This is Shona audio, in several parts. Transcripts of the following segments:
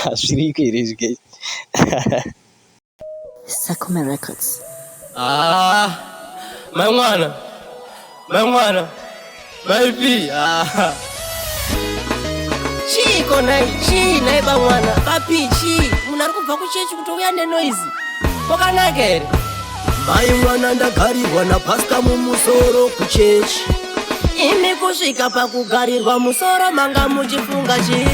Hazviriko here izvi guys? Sakuma Records. Ah, mai mwana, mai mwana, mai P. Ah. Chiiko nhai, chii nhai bamwana, papi chii? Munhu ari kubva kuchechi kutouya nenoizi. Kwakanaka here? Mai mwana ndagarirwa napasta mumusoro kuchechi. Imi kusvika pakugarirwa musoro manga muchifunga chii?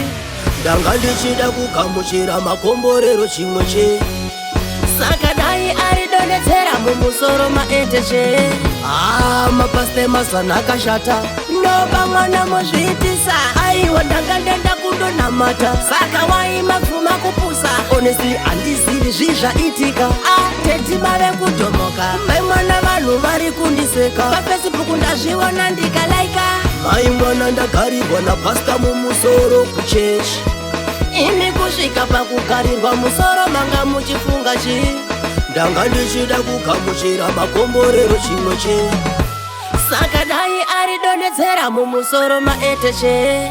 Ndanga ndichida kugamuchira makomborero chimwe che. Saka dai aridonhedzera mumusoro maete che. Ah, mapasta emazana akashata. Ndoba mwana mozviitisa. Aiwa ndanga ndenda kundonamata. Saka waima pfuma kupusa. Honestly handizivi zvii zvaitika. Ah, teti mave kudhomoka. Mai mwana vanhu vari kundiseka. PaFacebook ndazviona ndikalaika. Mai mwana ndagarirwa napasta mumusoro kuchechi. Imi kusvika pakugarirwa musoro manga muchifunga chii? Ndanga ndichida kugamuchira makomborero chimwe che. Saka dai aridonhedzera mumusoro maete che.